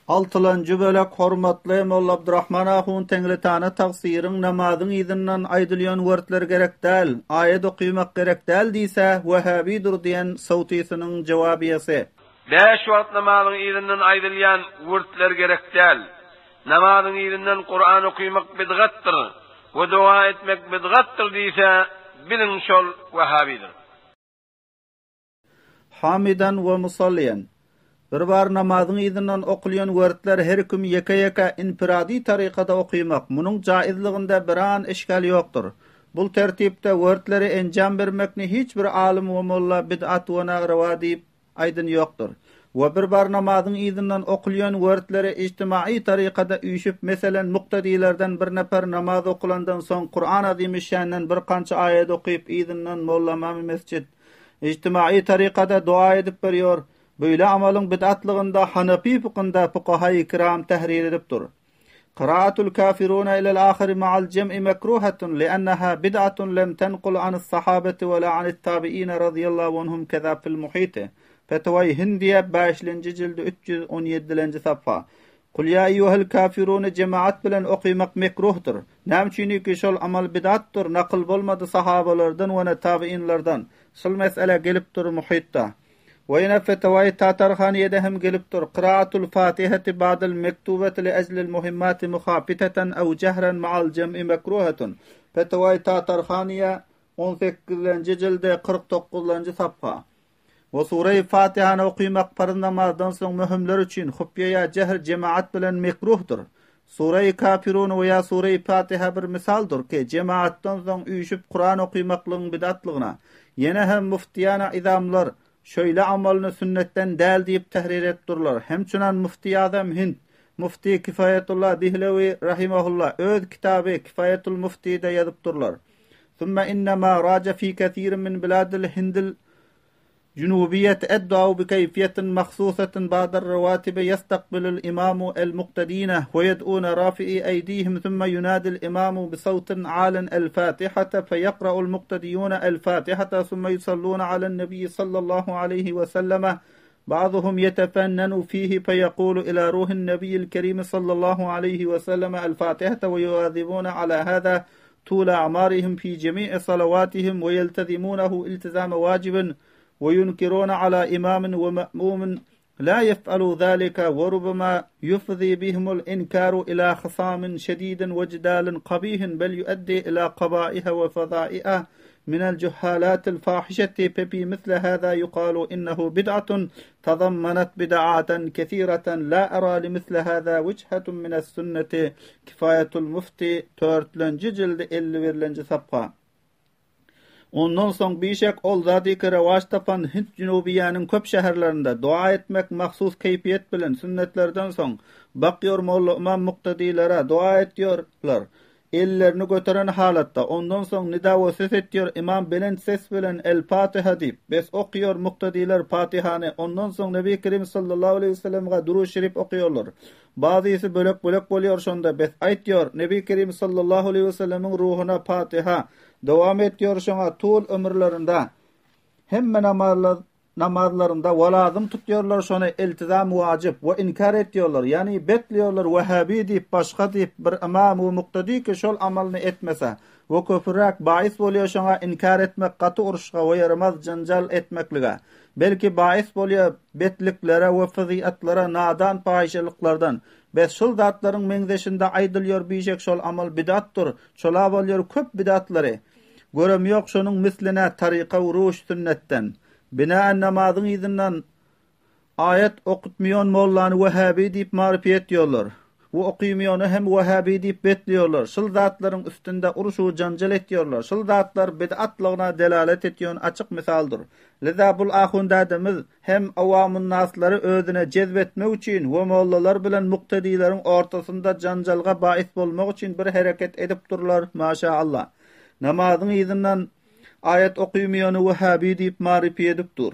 Altylanjy bölek Hormatly Molla Abdurahman ahun Teňritana tagsyryň namazyň yzyndan aýdylýan wertler gerek däl, aýat okymak gerek däl diýse wehhabidir diýen sowtysynyň jowabyýasy. Bäş wagt namazyň yzyndan aýdylýan wurtler gerek däl. Namazyň yzyndan Kuran okymak bidgatdyr we doga etmek bidgatdyr diýse, biliň şol wehhabidir. Hamidan we musalliýen. Bir bar namazyň yzyndan okulýan wertler her kim ýeke-ýeke infiradi tarykada okymak, munuň jaizlygynda biran işgal ýokdur. Bul tertipde wertleri enjam bermekni hiç bir alym we molla bid'at we nagrawa diýip aýdyn ýokdur. We bir bar namazyň yzyndan okulýan wertleri ijtimaý tarykada üýşüp meselen muktedilerden bir nefer namaz okulandan soň Kuran azymy şänden bir kança aýat okyp yzyndan molla mamy mesjit Ijtimaý tarykada doga edip berýor. Beýle amalyň bid'atlygynda Hanapy fykynda fukahaýy kiram tährir edip dur. Kyraatul kafiruna ilel ahyri ma'al jem'i mekruhatun li'enneha bid'atun lem tenkul anis sahabeti we la anit tabi'ine razyýallahu anhum keza fil muhiti. Fetwaýy Hindiýe bäşlenji jildi 317-lenji safha. Kul ýa eýýuhel kafiruny jemaat bilen okymak mekruhdyr. Näme üçiniki şol amal bidatdyr, nakyl bolmady sahabalardan we ne tabiinlerden. Şul mesele gelipdir muhytda. We ýene Fetawai Tatarhaniýede hem gelipdir, Kyraatul fatihati ba'dal mektubati li ejlil muhimmati muhafitatan ew jehran ma'al jem'i mekruhatun. Fetawai Tatarhaniýe on sekizlenji jildi 49-lanjy sapha. We Sureýi Fatihany okymak parz namazdan soň möhümler üçin hupýe ýa jehr jemaat bilen mekruhdyr. Sureýi Kafirun we ýa Sureýi Fatiha bir mysaldyr ki, jemaatdan soň üýşüp Kuran okymaklygyň bidatlygyna. Ýene hem muftiýana izamlar şöýle amalyny sünnetden däl diýip tehrir edip durlar. Hemçünan Mufti Azam Hind, Mufti Kifaýetullah Dihlewi rahimahulla öz kitaby Kifaýetul Muftide ýazyp durlar. Sümme inne ma raja fi kesirin min biladil hindil junubiýeti edduau bi keýfiýetin mahsusatin ba'dar rawatibi ýestakbilul imamu el muktedine we ýed'une rafi'i eýdihim sümme ýunadil imamu bi sawtin alin el fatihate fe ýekra'ul muktediyune el fatihate sümme ýusallune alen nebiyyi sallallahu aleýhi we selleme ba'duhum ýetefennenu fihi fe ýekulu ila ruhin nebiyyil kerimi sallallahu aleýhi we selleme el fatihate we ýuwazibune ala hada طول أعمارهم في جميع صلواتهم ويلتزمونه التزام واجب وينكرون على إمام ومأموم لا يفعل ذلك وربما يفضي بهم الإنكار إلى خصام شديد وجدال قبيح بل يؤدي إلى قبائح وفضائح من الجهالات الفاحشة ففي مثل هذا يقال إنه بدعة تضمنت بدعات كثيرة لا أرى لمثل هذا وجهة من السنة Kifaýetul Mufti törtlenji jildi 51-lenji sapha. Ondan soň bişek ol zadyky rewaç tapan Hint Junubiýäniň köp şäherlerinde doga etmek mahsus keýpiýet bilen sünnetlerden soň bakýor molla ymam muktedilere doga etýorlar Ellerini göteren halatda, ondan soň nida we ses etýär, ymam belent ses bilen El-Fatiha diýip, bes okýar, muktediler Fatihany, ondan soň Nebi Kerim sallallahu aleýhi we sellemge Durud Şerif okýarlar. Bazysy bölek-bölek bolýar şonda, bes aýtýar, Nebi Kerim sallallahu aleýhi we sellemiň ruhuna Fatiha, dowam etýär şoňa tul ömürlerinde hemme namazlar Namazlarynda walazym tutýarlar şony iltizam wajyp we inkär etýärler ýagny betliýärler wehhabi diýip başga diýip bir ymam we muktedi ki şol amalyny etmese we köpüräk baýys bolýar şoňa inkär etmek gaty uruşga we ýaramaz jynjal etmeklige belki baýys bolýar betliklere we fyzyatlara nadan pahyşalyklardan bes şul zatlaryň meňzeşinde aýdylýar bişek şol amal bidatdyr çola bolýar köp bidatlary Görem ýok şonuň misline taryka uruş sünnetden. Binaen namazyň yzyndan aýat okutmýon mollany wehhabi diýip marypy etýorlar. We okymýony hem wehhabi diýip betliýorlar. Şul zatlaryň üstünde uruş u janjal etýorlar. Şul zatlar bid'atlygyna delalet etýon açyk mysaldyr. Liza bul ahun dädemiz hem awamunnaslary özüne jezp etmek üçin we mollalar bilen muktedileriň ortasynda janjalga baýys bolmak üçin bir hereket edip durlar maşa Allah. Namazyň yzyndan aýat okymyony wehhabi diýip marypy edip dur.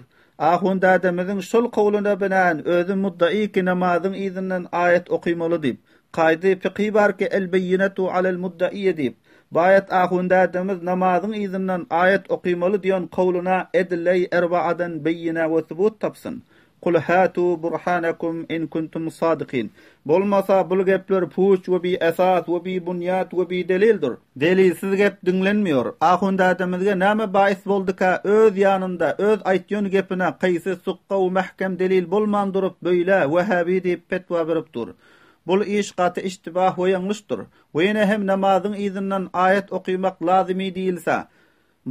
Ahun dädemiziň şol kowluna binaen özi muddai ki namazyň yzyndan aýat okymaly diýip. Kaýdy fyky bar ki el beýinetu alel muddaiýe diýip. Baýat ahun dädemiz namazyň yzyndan aýat okymaly diýen kowluna edilleýi erbaadan beýine we subut tapsyn. Kul hatu burhanakum in kuntum sadikin. Bolmasa bul gepler puç we bi esas we bi bunýat we bi delildir. Delilsiz gep diňlenmiýor. Ahun dädemizge näme baýys bolduka öz ýanynda öz aýtýan gepine kaýsy sukga we mähkem delil bolman durup beýle wehhabi diýip petwa berip dur. Bul iş gaty iştibah we ýalňyşdyr. We ýene hem namazyň yzyndan aýat okymak lazymy diýilse,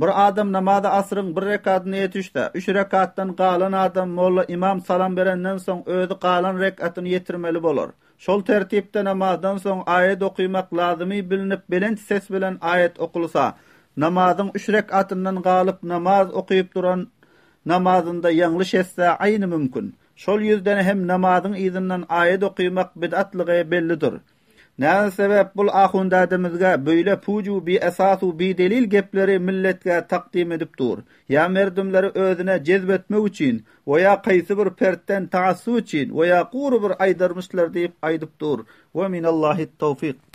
Bir adam namazy asryň bir rekadyna ýetişse, üç rekatdan galan adam molla ymam salam berenden soň özi galan rekatyny ýetirmeli bolar. Şol tertipde namazdan soň aýat okymak lazymy bilinip belent ses bilen aýat okulsa, namazyň üç rekatyndan galyp namaz okyp duran namazynda ýalňyş etse aýny mümkin. Şol ýüzden hem namazyň yzyndan aýat okymak bid'atlygy bellidir. Näme sebäp bul ahun dädemizge beýle puju bi esas-u bi delil gepleri milletge takdym edip dur? Ýa merdimleri özüne jezp etmek üçin we ýa kaýsy bir pertden taassup üçin we ýa gury bir aýdarmyşlar diýip aýdyp dur. We minallahi towfyk.